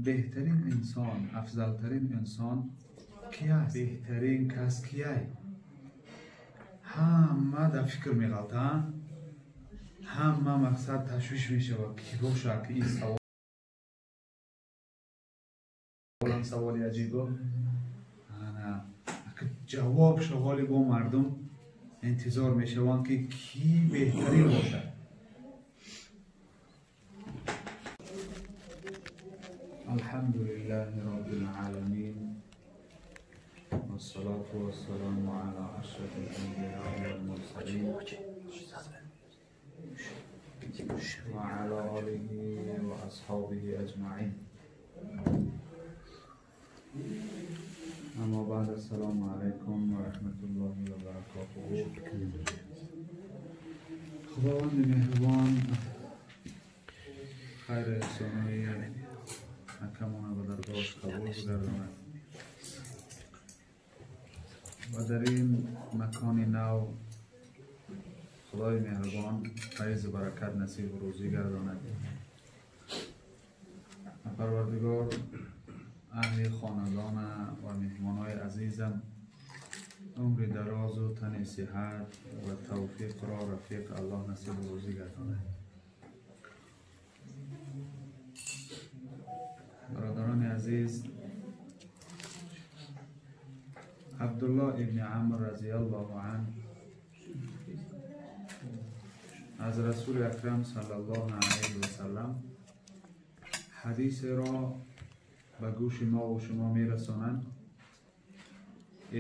Беҳтарин инсон, афзалтарин инсон ки аст? Беҳтарин кас кияй? Ҳама дар фикр меғалтанд, ҳама мақсад ташвиш мешавад, ки бошад, ки ин саволам саволи аҷибо. Ҷавоб шаволи бо мардум интизор мешаванд, ки кӣ беҳтарин бошад. Алҳамдулиллаҳи роббил оламин вассалату вассаламу ала ашрафил анбияи вал мурсалин ва ала олиҳи ва асҳобиҳи аҷмаин. Аммо баъд, ассалому алайкум ва раҳматуллоҳи ва баракотуҳ. Худованди меҳрубон хайр эҳсонои акамона ба даргоҳаш қабул бигардонад ва дар ин макони нав худои меҳрубон файзу баракат насибу рӯзӣ гардонад. Парвардигор аҳли хонадона ва меҳмонои азизам умри дарозу тани сиҳат ва тавфиқро рафиқ Аллоҳ насибу рӯзӣ гардонад. Бародарони азиз, Абдуллоҳ ибни Амр разияллоҳу анҳу аз Расули Акрам саллаллоҳу алайҳи васаллам ҳадисеро ба гӯши мо ва шумо мерасонанд.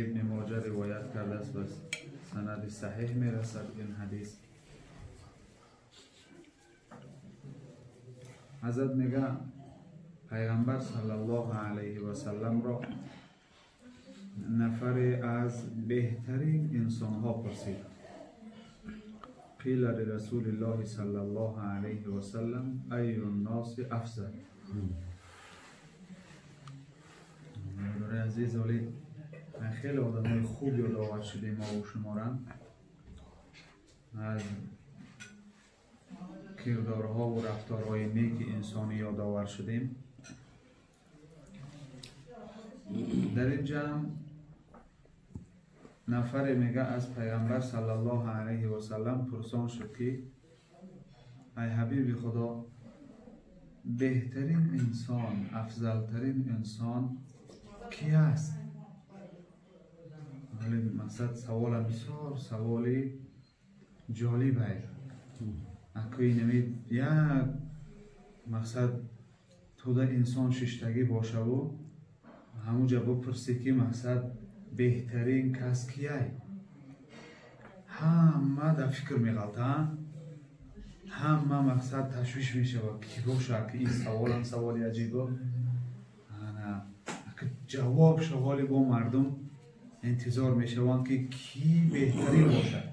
Ибни Моҷа ривоят кардааст ва санади саҳеҳ мерасад ин ҳадис. Ҳазрат мега пайғамбар саллаллоҳу алайҳи васалламро нафаре аз беҳтарин инсонҳо пурсид. Қила лирасулиллоҳи саллаллоҳу алайҳи васаллам айю нноси афзал. Бародарони азиз, оли хеле одамои хуб ёдовар шудем мо ва шумора аз кирдорҳо ва рафторҳои неки инсонӣ ёдовар шудем. Дар ин ҷамъ нафаре мега аз пайғамбар саллаллоҳу алайҳи васаллам пурсон шуд, ки ай ҳабиби Худо, беҳтарин инсон, афзалтарин инсон ки аст? Вале мақсад саволам бисёр саволи ҷолиб аст. Акои нами як мақсад туда инсон шиштагӣ бошаву ҳамунҷа бипурсӣ, ки мақсад беҳтарин кас кияй? Ҳама дар фикр меғалтанд, ҳама мақсад ташвиш мешавад, ки бошад, ки ин саволам саволи аҷибо. Ҷавоб шаволи бо мардум интизор мешаванд, ки кӣ беҳтарин бошад.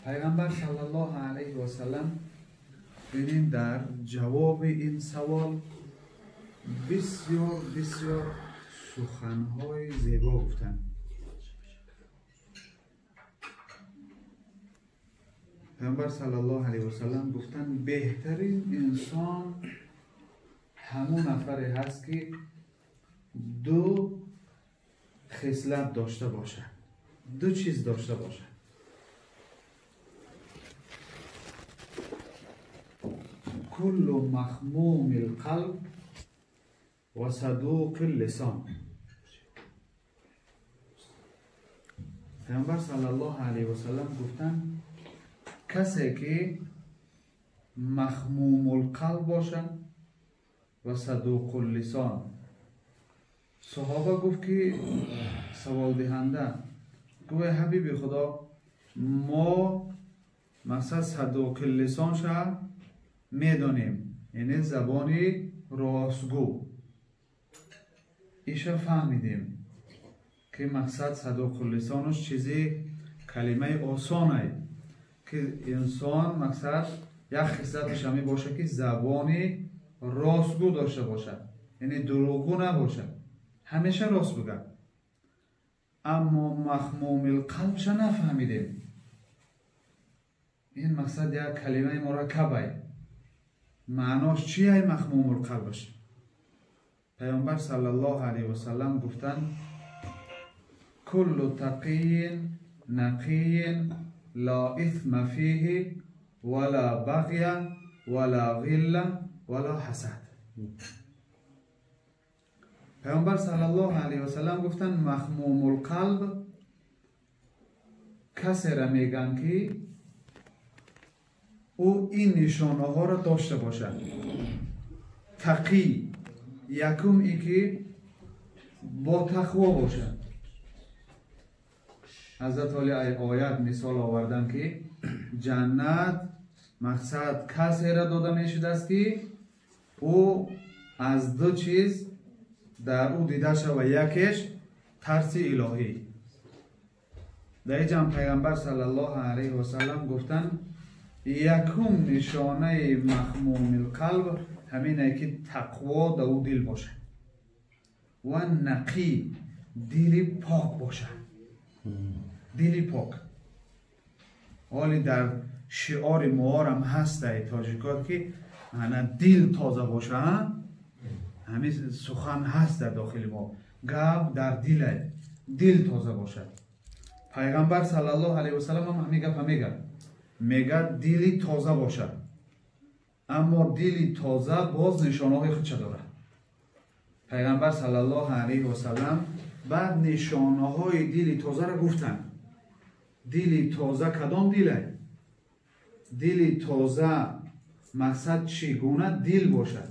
Пайғамбар саллаллоҳу алайҳи васаллам бинем дар ҷавоби ин савол бисёр бисёр суханҳои зебо гуфтанд. Пайғамбар саллаллоҳу алайҳи васаллам гуфтанд, беҳтарин инсон ҳамон нафаре ҳаст, ки ду хислат дошта бошад, ду чиз дошта бошад. Куллу махмумил қалб ва садуқил лисон. Пайғамбар саллаллоҳу алайҳи васаллам гуфтанд, касе ки махмумул қалб бошад ва садуқул лисон. Саҳоба гуфт, ки саволдиҳанда гуфт, ҳабиби Худо, мо мақсад садуқил лисон ша медонем, яъне забони ростгӯ. Иша фаҳмидем, ки мақсад садуқул лисонаш чизи калимаи осонае, ки инсон мақсад як хислаташ ҳамин бошад, ки забони ростгӯ дошта бошад, яъне дурӯғгӯ набошад, ҳамеша рост бигӯяд. Аммо махмумил қалбша нафаҳмидем. Ин мақсад як калимаи мураккабай. Маънош чи ай махмумул қалбаш? Пайғамбар саллаллоҳу алайҳи васаллам гуфтанд: куллу тақийин нақийин ла исма фиҳи вала бағя вала ғилла вала ҳасад. Пайғамбар саллаллоҳу алайҳи васаллам гуфтанд махмумул қалб касеро мегӯянд ки ӯ ин нишонаҳоро дошта бошад. Тақӣ якум и ки бо тақво бошад. Ҳазрат Оли оят мисол овардан ки ҷаннат мақсад касеро дода мешудааст ки ӯ аз ду чиз дар ӯ дида шава. Якеш тарси илоҳӣ. Дар инҷам Пайғамбар саллаллоҳу алайҳи васаллам гуфтанд якум нишонаи махмумил қалб ҳамине ки тақво дар ӯ дил бошад ва нақӣ дили пок бошад. Дили пок. Ҳоли дар шиори моорам ҳастай тоҷикот ки ана дил тоза боша, ҳамин сухан ҳаст дар дохили мо. Гап дар дилай, дил тоза бошад. Пайғамбар саллаллоҳу алайҳи васаллам ҳам ҳамин гапа мегӯяд. Мегӯяд дили тоза бошад. Аммо дили тоза боз нишонаҳои худша дорад. Пайғамбар саллаллоҳу алайҳи васаллам баъд нишонаҳои дили тозаро гуфтанд. Дили тоза кадом дилай? Дили тоза мақсад чӣ гуна дил бошад?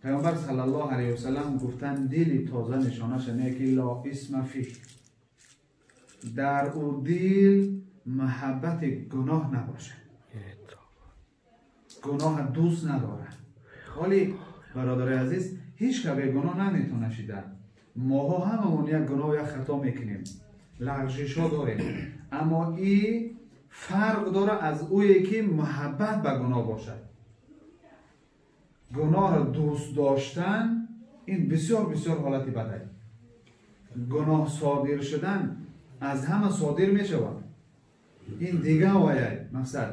Пайғамбар саллаллоҳу алайҳи васаллам гуфтанд дили тоза нишонааш не ки ло исма фих, дар ӯ дил муҳаббати гуноҳ набошад, гуноҳ дӯст надорад. Ҳоли бародари азиз, ҳеҷ кас бегуноҳ наметавонад шида. Моҳо ҳамамон як гуноҳ, як хато мекунем, лағжишҳо дорем, аммо ин фарқ дорад аз ӯе ки муҳаббат ба гуноҳ бошад. Гуноҳро дӯст доштан ин бисёр бисёр ҳолати бад аст. Гуноҳ содир шудан аз ҳама содир мешавад, ин дигар ояй мақсад.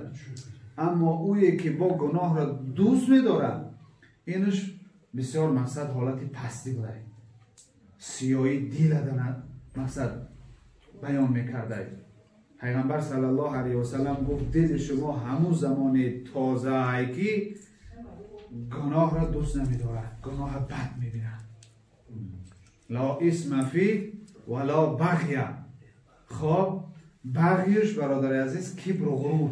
Аммо ӯе ки бо гуноҳро дӯст медорад, инаш бисёр мақсад ҳолати пастӣ будай, сиёҳии дила мақсад баён мекардай. Пайғамбар саллаллоҳу алайҳи васаллам гуфт дили шумо ҳамун замони тозаае ки гуноҳро дӯст намедорад, гуноҳро бад мебинад. Ло исма фи ва ло бағя. Хоб, бағйш бародари азиз кибру ғурур.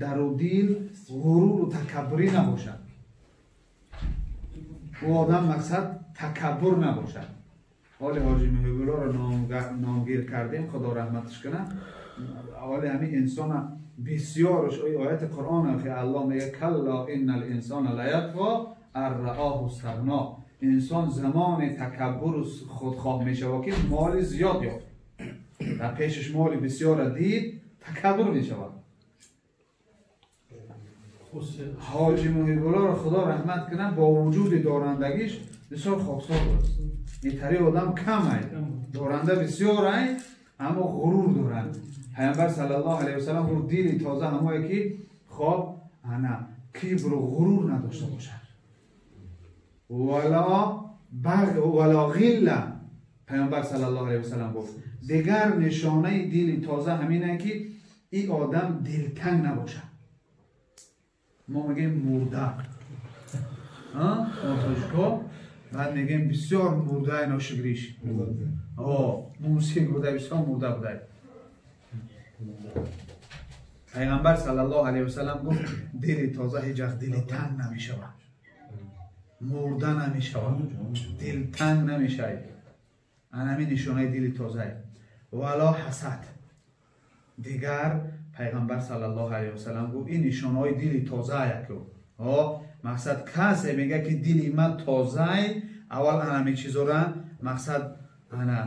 Дар ӯ дил ғуруру такаббурӣ набошад. Ӯ одам мақсад такаббур набошад. Ҳоли ҳоҷи Муҳибуллоро номгир кардем, Худо раҳматаш кунад. Ҳоли ҳамин инсона бисёрш ояти Қуръон ки Аллоҳ мегӯяд калло иннал инсона лаятғо ан раоҳу истағно. Инсон замони такаббуру худхоҳ мешавад ки моли зиёд ёфт, дар пешаш моли бисёрро дид, такаббур мешавад. Ҳоҷи Муҳибуллоро Худо раҳмат кунад, бо вуҷуди дорандагиш бисёр хоксор буд. Итари одам кам ай, доранда бисёр ай, аммо ғурур дорад. Пайғамбар саллаллоҳу алайҳи васаллам гуфт дили тоза ҳамое ки хоб ана кибру ғурур надошта бошад. Вала ғилла. Пайғамбар саллаллоҳу алайҳи васаллам гуфт дигар нишонаи дили тоза ҳамине ки ин одам дилтанг набошад. Мо мегӯем мурда, мо тоҷико баъд мегӯем бисёр мурдаи ношукриш, мумсик будай, бисёр мурда будай. Пайғамбар саллаллоҳу алайҳи васаллам гуфт дили тоза ҳеҷ вақт дили танг намешавад, мурда намешавад, дилтанг намешавад. Ана ҳамин нишонаи дили тозае. Вало ҳасад. Дигар Пайғамбар саллаллоҳу алайҳи васаллам гуфт ин нишонаҳои дили тозае ку. Мақсад касе мегӯяд ки дили ман тозае, аввал ана ҳамин чизора мақсад ана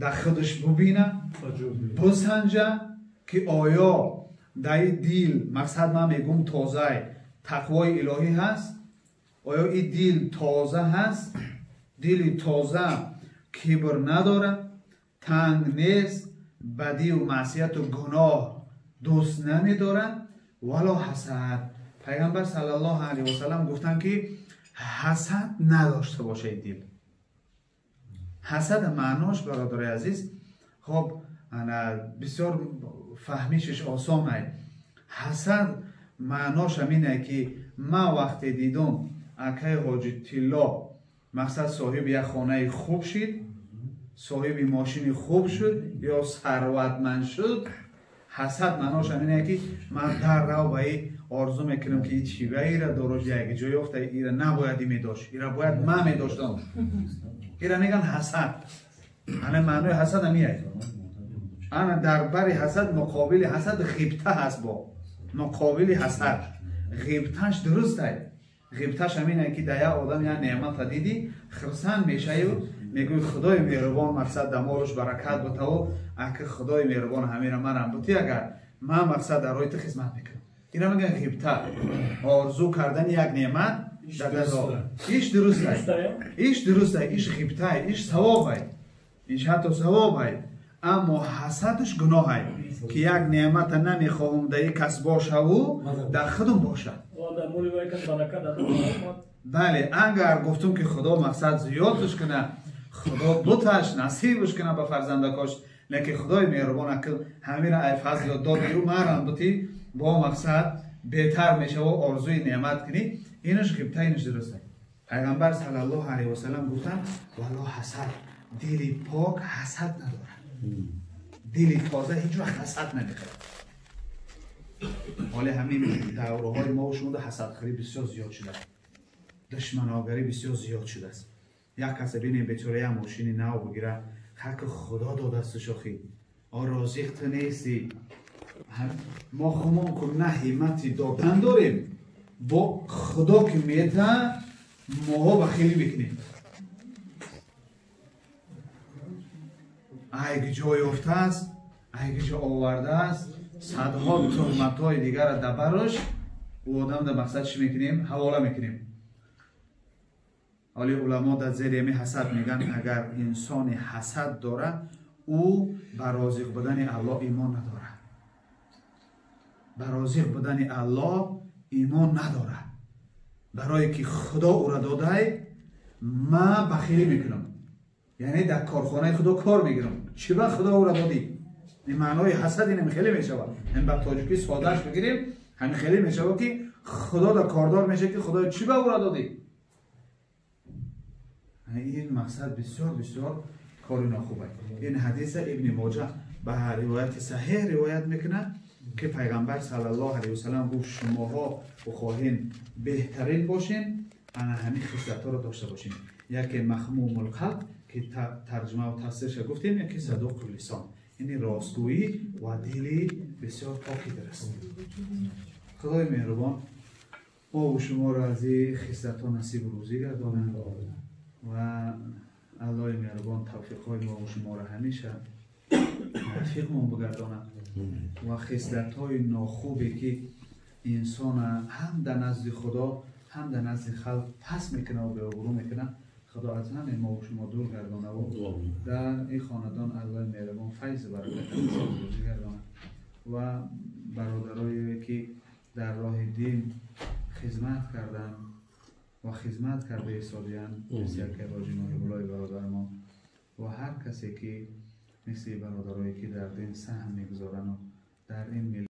дар худаш бубина, бисанҷа ки оё дар ин дил мақсад ман мегӯм тозае, тақвои илоҳӣ ҳаст? Оё ин дил тоза ҳаст? Дили тоза кибр надорад, танг нест, бадию маъсияту гуноҳ дӯст намедорад. Вало ҳасад. Пайғамбар саллаллоҳу алайҳи васаллам гуфтанд, ки ҳасад надошта бошед дил. Ҳасад маънош, бародари азиз, хоб бисёр фаҳмишаш осон ай. Ҳасад маънош ҳамине, ки ман вақте дидум акай ҳоҷи тилло мақсад соҳиби як хонаи хуб шид, соҳиби мошини хуб шуд ё сарватманд шуд, ҳасад маънош ҳамине, ки ман дар рав ба и орзу мекунам, ки чива ира дорош як ҷо ёфта, ира набояд медошт, ира бояд ман медоштам. Ира меган ҳасад. Ана маънои ҳасад ҳамиай. Ана дар бари ҳасад, муқобили ҳасад ғибта ҳаст. Бо муқобили ҳасад ғибташ дуруст ай. Ғибташ ҳамине, ки дар як одам як неъмата дидӣ, хирсанд мешавию мегӯи худои меҳрубон мақсад дамолуш баракат бутаву аки худои меҳрубон ҳамира манам бути, агар ман мақсад дар роҳи ту хизмат мекунам. Ина мегӯян ғибта. Орзу кардани як неъмат дар иш дуруст ай, иш дуруст ай, иш ғибта ай, иш савоб ай, иш ҳатто савоб ай. Аммо ҳасадаш гуноҳ ай, ки як неъмата намехоҳам дар ин кас бошаву дар худум бошад. Бале, агар гуфтум, ки худо мақсад зиёдш куна, худо буташ насибш куна ба фарзандакош, лекин худои меҳрубон акл ҳамира ай фазло додию марам бути, бо мақсад беҳтар мешаву орзуи неъмат кунӣ, инаш ғибта, инаш дуруст. Пайғамбар саллаллоҳу алайҳи васаллам гуфтанд: вало ҳасад. Дили пок ҳасад надорад, дили тоза ҳеҷ вақт ҳасад намекунад. Ҳоле ҳамин давраҳои мо шумо ҳасадхӯрӣ бисёр зиёд шудааст, душманогарӣ бисёр зиёд шудааст. Як касе бинем, бечора, як мошини нав бигира, ҳар ки худо додасту шохӣ, о розиқ ту нестӣ. Мо хумон ку на ҳиммати додан дорем, бо худо ки мета, моҳо бахилӣ мекунем. Айг ҷо ёфтааст, айг ҷо овардааст, садҳо туҳматҳои дигарро дар барош ӯ одам дар мақсад чӣ мекунем, ҳавола мекунем. Ҳоли уламо дар зери ҳами ҳасад мегӯянд: агар инсони ҳасад дорад, ӯ ба розиқ будани Аллоҳ имон надорад, ба розиқ будани Аллоҳ имон надорад. Барое ки худо ӯра додай, ман бахилӣ мекунам, яъне дар корхонаи худо кор мегирам. Чӣ ба худо ӯра додӣ? Ин маънои ҳасад инам хеле мешавад. Ин ба тоҷикӣ содаш бигирем, ҳамин хеле мешавад, ки худо дар кордор мешавад, ки худоё, чӣ ба ӯра додӣ? Ин мақсад бисёр бисёр кори нохуб аст. Ин ҳадиса Ибни Моҷа ба ривояти саҳеҳ ривоят мекунад, ки пайғамбар саллаллоҳу алайҳи васаллам гуфт: шумоҳо бихоҳен беҳтарин бошен, ана ҳамин хислатҳоро дошта бошен. Яке махмумулқалб, ки тарҷумаву тафсирша гуфтем, яке садуқу лисон, яъне ростгӯӣ ва дили бисёр поки дуруст. Худои меҳрубон мову шуморо аз ин хислатҳо насибу рӯзӣ гардонад ва Аллоҳи меҳрубон тавфиқҳои мову шуморо ҳамеша рафиқмон бигардонад ва хислатҳои нохубе, ки инсона ҳам дар назди худо, ҳам дар назди халқ пас мекунад ва беобрӯ мекунад, худо аз ҳамаи мову шумо дур гардонаву дар ин хонадон Аллоҳи меҳрубон файзу баракат рӯзӣ гардонад ва бародарое, ки дар роҳи дин хизмат карданд ва хизмат карда истодиянд, мисли яке ҳоҷи Ноҳибуллои бародармон ва ҳар касе, ки мисли бародарое, ки дар дин саҳм мегузоранду дар ин